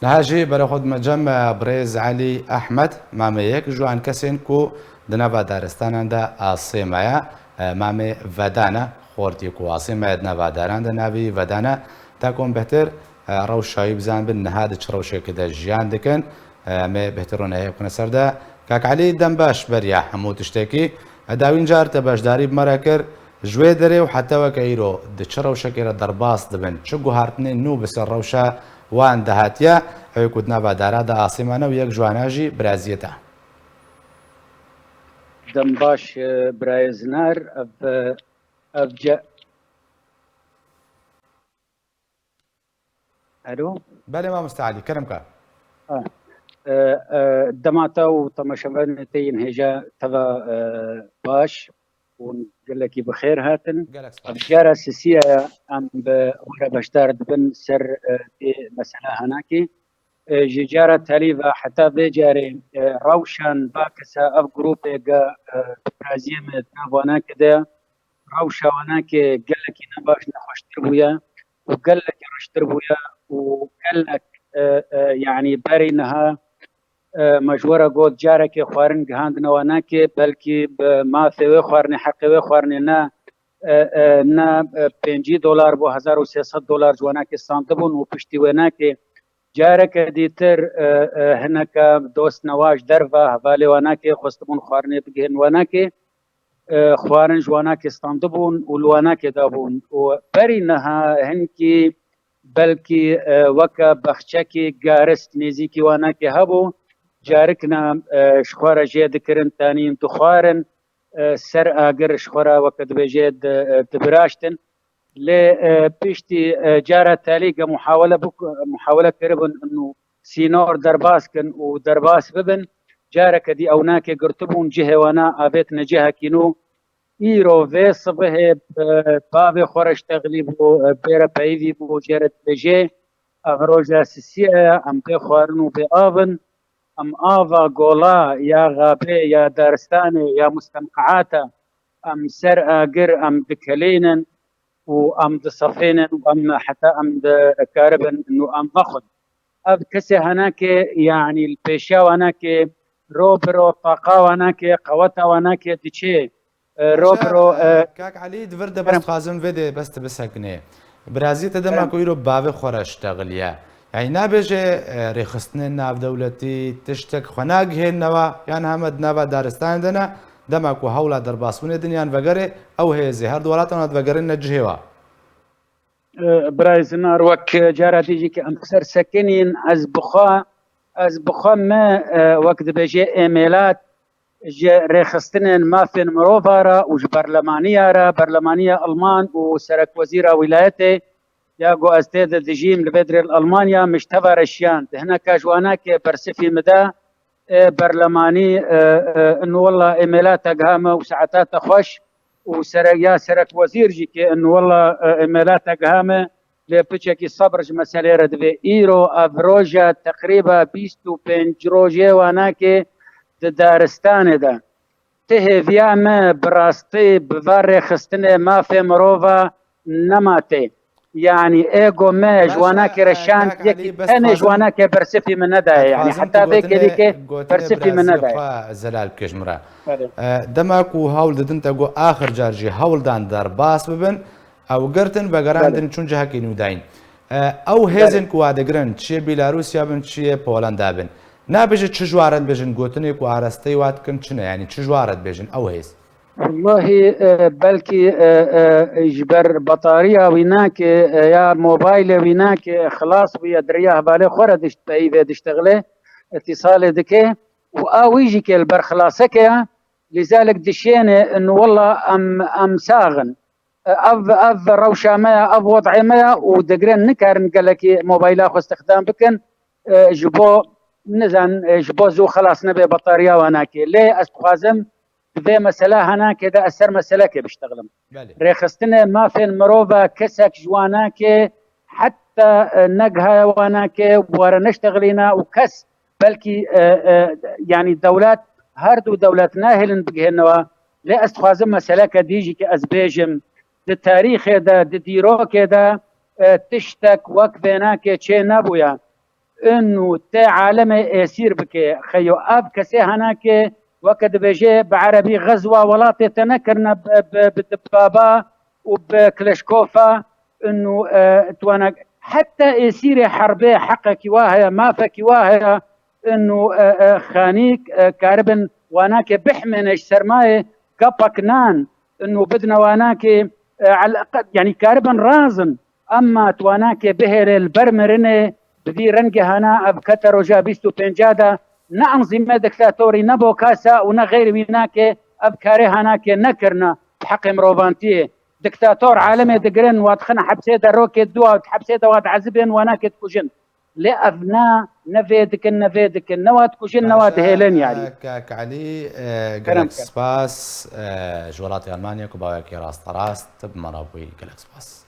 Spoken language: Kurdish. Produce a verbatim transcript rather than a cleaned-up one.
Niha jî berê xwe dime cem, e, birêz Elî Ehmed, mamê yek ji wan kesên ku di nava daristanan de asê maye, e, mamê Vedan e, xortî ku asê maye di nava daran de navî Vedan e. Te ku em bêhtir, e, rewşa wî bizanibin, niha di çi rewşekê de jiyan dikin, e, em ê bêhtir ronahiyê bikine ser de. Kak Elî, dem baş beriya hemû tiştekî. E, dawîn car te beşdarî bi me re kir. Ji wê derê û heta weke îro di çi rewşekê re derbas dibin, çi guhartinên nû bi ser rewşa wan de hatiye, ew ê ku di nava dara de asê mane û yek ji wana jî biraziyê te. Dem baş, e, birayê Zinar, ev, e, ev ce-, Alo? Belê, mamoste Elî, kerem ke. Ha. E, e, dema te û temaşevanê te yên hêja teva, e, baş û gelekî bi xêr hatin. Gelek spas. Ev cara sisiya ye, em bi xwe re beşdar dibin ser, e, vê mesela hanakê. E, ji cara telî ve heta vê carê, e, rewşan ba kesa ev grûpê ge, e, bi raziyê me di nav wanakê de rewşa wanakê gelekî nebaş, nexweştir bûye û gelekî reştir bûye û gelek, e, e, yanî berî niha, e, me ji we re got, carekê xwarin gihandine wanakê, belkî bi mafê wê xwarinê, heqê wê xwarinê ne, e, e, ne, e, pêncî dolar bû, hezar û sê sed dolar ji wanakê standibûn û piştî wênakê careke dîtir, e, e, hineke dost newa ji derve hevalê wanakê xwestibûn xwarinê bigihên wanakê. E, xwarin ji wanakê standibûn û li wanakê dabûn û berî niha hinkî belkî, e, weke bexçekî garist nêzîkî wanakê hebû. Carikna, e, ji xwe re jê dikirin, tanîn dixwarin, e, ser agir ji xwe re weke dibêje di-, e, dibiraştin. Lê, e, piştî, e, cara telî ge muhawele bik-, muhawele kiribin û sînor derbas kin û derbas bibin, careke dî ewnakê girtibûn cihê wana avêtine cihekî nû. Îro vê sibihê bi bavê xwe re ji texlî bû, e, bê re peyivî bû, jê re dibêjê, ev roja sisiya ye, em bê xwarin û bê av in, em ava gola ya xabê ya daristanê ya mustenqeata em ser agir em dikelînin û em disefînin û em heta em dikaribin û em vexwin. Ev kesê henekê, yanî li pêşiya wanekê, ro bi ro taqa wanekê, qeweta wanekê diçê. E, ro bi ro, e, Kak Elî, di vir de bes dixwazim vê dê bes tu bisekinê. Birazî te dema ku îro bavê xwe re ştexiliye. Yanî nabêje, e, rêxistinên navdewletî tiştek xwe nagihênnewa, yan heme di nava daristanê de ne, dema ku hewla derbasbûnê din yan vegerê, ew hêzê her du welatan hat vegerîne cihê wa. E, birayê Zinar, wek cara dî jî ke em ser sekinîn, ez bi xwe, ez bi xwe me, e, wek dibêje êmêlat ji rêxistinên mafên mirova re û ji berlemaniya re, berlemaniya Alman û serekwezîra wîlayetê ya ku ez tê de dijîm, li vê dirê li Almanya, min ji teva re şiyand. Hineka ji wanakê bersifî min de, e, berlemanî, e, e, in wella êmêla te giha me û saeta te xweş û sere-, ya serek wezîr jî ke in wella, e, êmêla te giha me, lê piçekî sebr ji meselê re divê. Îro ev roja teqrîba bîst û pênc rojê wanakê di daristanê de. Ti hêviya me bi rastî bi va rêxistinê mafê mirova nema tê. Yanî êgo me ji wanakê re şand yekî tenê ji wanakê bersifî min nedaye. Yanî heta vê kelîkê bersifî min nedaye. Xwe zelal bike ji min re. Belê. E, dema ku hewl didin te got axir car jî hewldan derbas bibin, ew girtin, vegerandin, çûn cihekî nû dayîn. E, ew hêzên ku wa digirin, çiyê Bîlarûsya bin, çiyê Polenda bin. Nabêje çi ji wa re dibêjin, gotinê ku arasteyî wa dikin çi ne? Yanî çi ji wa re dibêjin ew hêz? Wellahî, e, belkî, e, e, ji ber batariya wî nake, e, ya mobaylê wî nake, xilas bûye, di riya hevalê xwe re dişt peyî vê diştexile, îtîsalê dike û a wî jî ke li ber xilaseke ye, lîzalik dişêne, in wella em, em sax in. Ev, ev rewşa me ya, ev wed'ê me ya û digrin nikarin gelekî mobayla xwe stixdam bikin, e, ji bo, nizan, e, ji bo zû xelas nebe batariya wanakê. Lê ez dixwazim di vê mesela hanakê de ez ser meselekê biştexilim. Belê. Rêxistinê mafên mirova kesek ji wanakê heta, e, negihaye wanakê were neştexilîne û kes belkî, e, e, yanî dewlet, her du dewlet nahêlin bigihênewa. Lê ez dixwazim meseleke dî jî ke ez bêjim, di tarîxê de, di dîrokê de, e, tiştek wek vênakê çê nebûye. inu te alemê êsîr bike. Xeyo ev kesê hanake weke dibêje bi erebî xezwa welatê te nekirine bi, bi, bi dibaba û bi klişkofa inu e, tuwana heta êsîrê herbê heqekî wa heye, mafekî wa heye inu e, e, xanîk e, karibin wanake bihmêne ji sermayê gapek nan inu bidine wanake e, eleqet, yani karibin razin. Emma tu wanakê bihêlê li ber mirinê, bi vî rengê hana ev kete roja bîst û pênca de ne enzîmê diktatorî, ne bokasa û ne xeyrî wî nake, ev karê hanakê nekirine bi heqê mirovantiyê. Diktator alemê digirin, wa dixin hepsê de rokê dua, hepsê de wa diezibên, wanakê dikujin. Lê ev ne, ne vê dikin, ne vê dikin, ne wa dikujin, ne wa dihêlin yarî. Kak Elî, e, gelek spas, e, ji welatê Almanya ku bawekî rasterast bi me re bûyî, gelek spas.